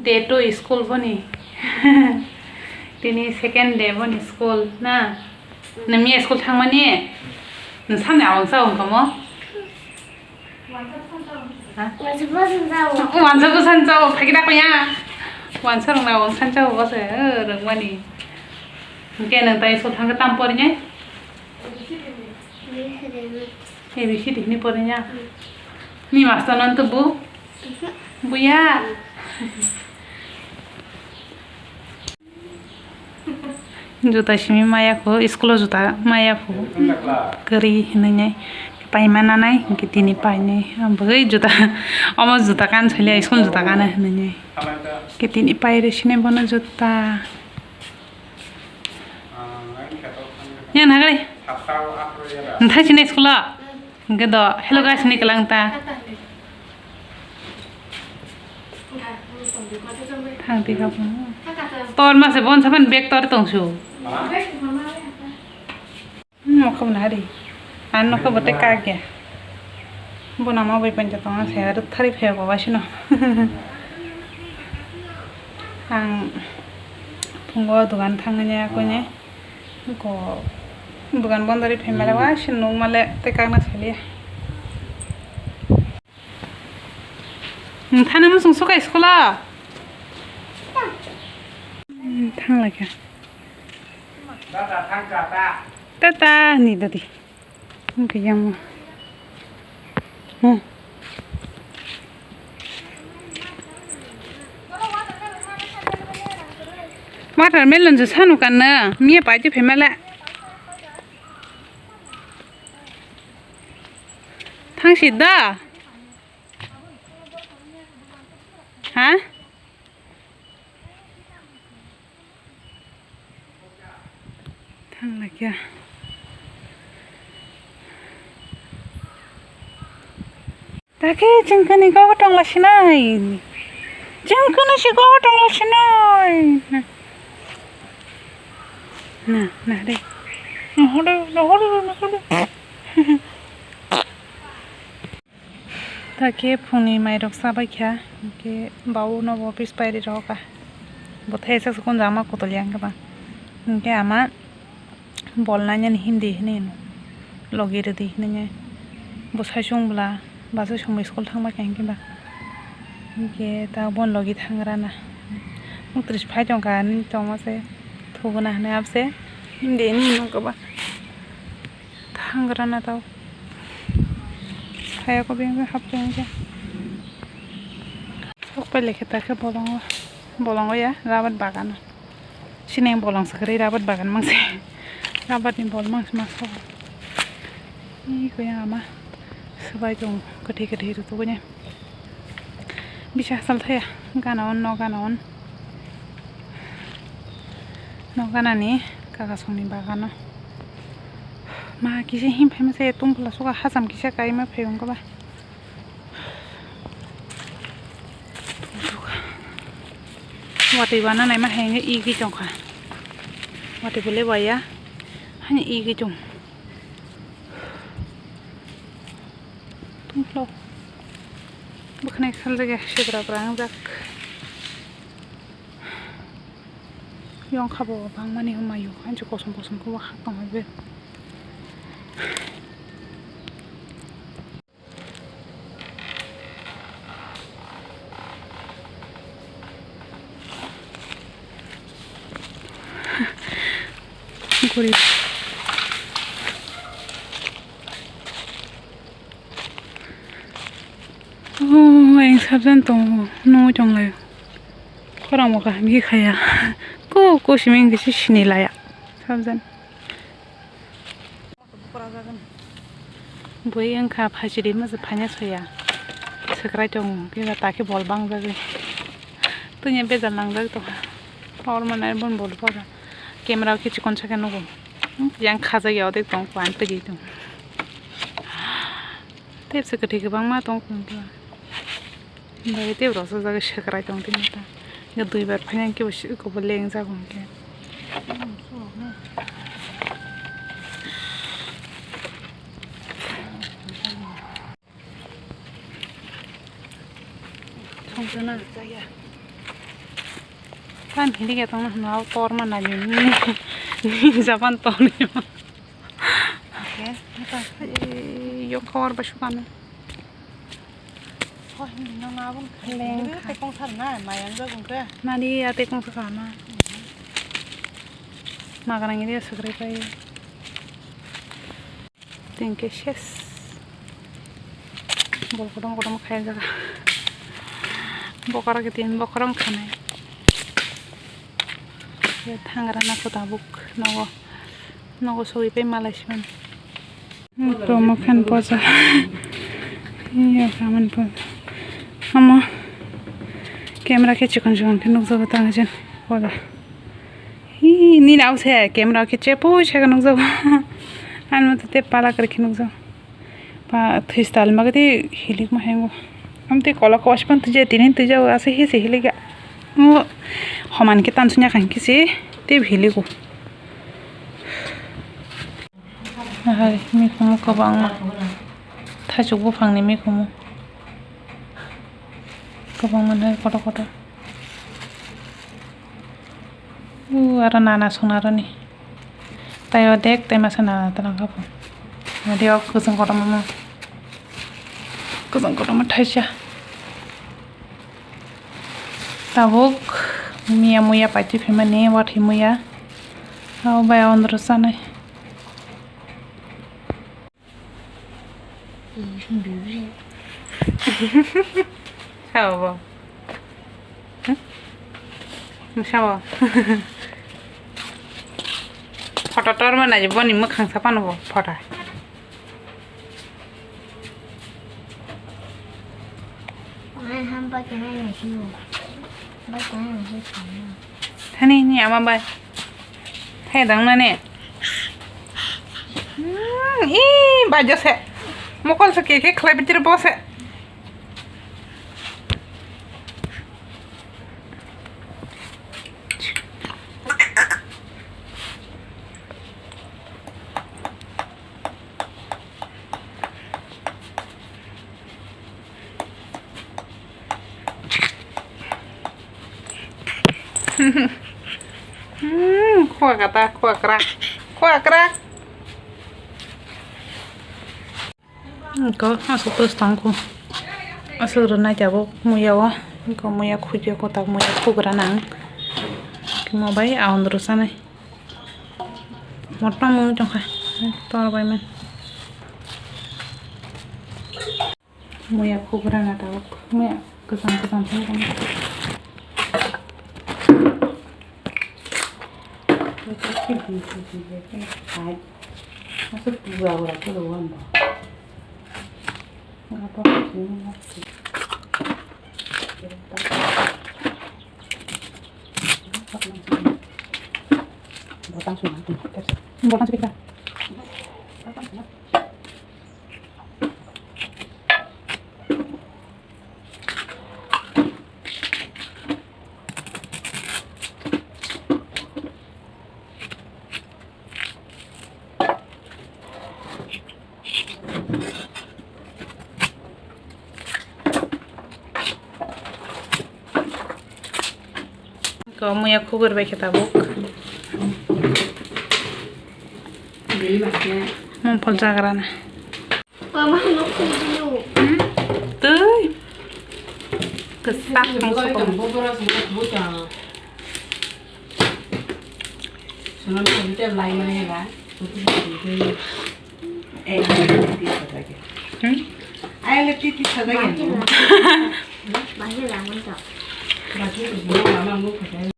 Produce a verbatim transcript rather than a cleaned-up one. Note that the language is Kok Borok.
Day two school boni. Tini second day boni school na. Nangya school thangmani? Nang sani awang sa wng kamo? Ha? Wansa bwsang jao. Wansa bwsang jao, phagi da kuya. Wansa rong na wansa jao bose, eh, rong mani. Hingke nang tai school thangke tam pori nai? A B C D hini pori ya. Ni master non to bu? Buya. Juta simi maya kho, school o juta maya kho. Kwrwi hinwi nai paima nanai, hwnkhe tini painai. Ang bwgwi juta, omo juta kan solia, school juta kana hinwi nai. Hwnkhe tini pairwi sinai bono juta. Yang nagari. Nthai sinai school o. Hwnkhe do, hello guys hinwi kwlang ta. Thang di ka bo. Tor ma se bon saban bag tor tong su. Hmm, mokha bo nari. An nokha bo te kak ya. Bo nama bai panja tong se ar thari phe go ba sino. Ang phungo dogan thangni ya ko ne. Ko dogan bondari phe male wa sin nuk male te kak na sali. Nthani musung sukai school o? Thang lai kha. Tata ni dadi. Wngkha yang. Hmm. Watermelon je sanu kanna, miya paiti phaimale. Thangsi da? Ha? Thang laikya. Dake chwng kani kok tong la sinai. Chwng kani si kok tong la sinai. Na, na, de. Nohoro, nohoro, nohoro. Ta khe phungni mairok chabai kha, hwnkhe bau no bo office pairi rohor kha. Bo thai sak sakon jama kotol yang khe ba. Hwnkhe ama bol nainani hindi hinwi logi rwdi hinwi bwsai chwng bwla bwsai chwng bai school thangma khe hwnkhe ba. Hwnkhe ta bon logi thangrana. Muktrwi phai tongkha hinwi tongma se thuguna hinwi abse hindi hinwi nukha ba. Thangrana tao. Saya ko beng hap tong ja. Sok pai lekhe ta khe bolongo. Bolongo ya, rabat bagano. Sini yang bolong sekeri rabat bagan mangse. Rabat ni bol mangse maso. Ih, ko yang ama. Sebai tong, kethi kethi rutu ko nya. Bisa salthaya, gana on, no gana on. No gana ni, kaka songni bagano. Ma kisa him phaima se tung pula suka hacham kisa kaima phai ungkha ba. Watwi wana naima hai igi tongkha. Watwi bole waya. Hani igi tong. Tungklo. Bwkhanai khaljak ya, sibra bra wngjak. Yong kha bo bangmani hwnma yong kha, kosom kosom khe bo hak tong be. Guri. Oh, ayang sabjan tongo, nungwi tonglaio. Khorang bo kaham khe khaya. Ko, ko simi wngkhe se sini laya. Sabjan. Bui wngkha phaisidi masa phaina soya. Swkrai tongo, khe ba ta khe bol bangjagwi. Twini bejal nangjagwi tongkha. Power manai bon bol poda. Camera o khe chikon sakhe nugo. Yang khajak ya odek tong, kuan tigi tong. Tei bwswk kwthwi kwbangma tong tong khe. Bai tei rosok jagwi swkrai tong tini ta. Nw duibar phaina khe bo si-, khe bo lengjak hwn khe. Songchana chaya. Pan hili ke tong na, tor ma na ni, ni, ni japan tong ni. Oke, neta. Ei, yo kawar ba sukano. Lengkha. Te kong sar na, mayang jagung ke. Nani ya te kong sar na. Magarang ini ya segera kai. Tengke ses. Bol kodom kodom khai jaga. Bokara ke tin bokorong khanai. Thangra na ko tabuk nogo. Nogo sogwi pai malai siman. Promo khan poja. Iya kaman poja. Amo camera ke chikon chikon ke nukjago tang jen poja. Hi, nini ausa camera khe chepui saka nukjago. Ani mothe te pala kwrwi khe nukjago. Pa thwi style ma khe tei hilik ma hengo. Am tei kolok kospan twi tini twi jago ase hi se hilik. Homan khe tansu nya khan khe se tei hiligo. Hai mikhumu kwbangma. Thaichuk buphangni mikhumu. Kwbangma hai kotor kotor. U aro nana swngnarani. Tai o dek tai masa nana twlang kha bo. Adi o kwchwng kotorma. Kwchwng kotorma thaisa. Tabuk miya muya paitwi phaimani wathi muya. Abo bai ondro chanai. Sao bo? Hmm? Sao? Photo torma nai boni mwkhang sapano bo photo. Ai, ham ba kenai nai sino. Ba kenai nai sino. Thani ni ama bai. Thai dang na ne. Hmm, ih, bajo se. Mokol se keke khlai bitir bo se. Hmm, khua kata, khua krak, khua krak. Ko asuk tos tangko. Asuk rwnai tabuk muya o. Ko muya khujio ko tak muya khugra nang. Kimo bai aondro sanai. Motom wng tongkha. Tor bai man. Muya khugra na tabuk. Muya kwcham kwcham se wng. Hai. Masa pura pura pura wanda. Ngapa sini mati. Botang sini mati. Botang sini kita. Ko muya khugur bai khe tabuk. Mungphol jagrana. Mama no khudu. Hmm? Tui. Kwsak mungphol. Sunam ko bite lai mane ba. Hmm? Ai le titi sajai. Bahira mun ta. Bahira mun ta.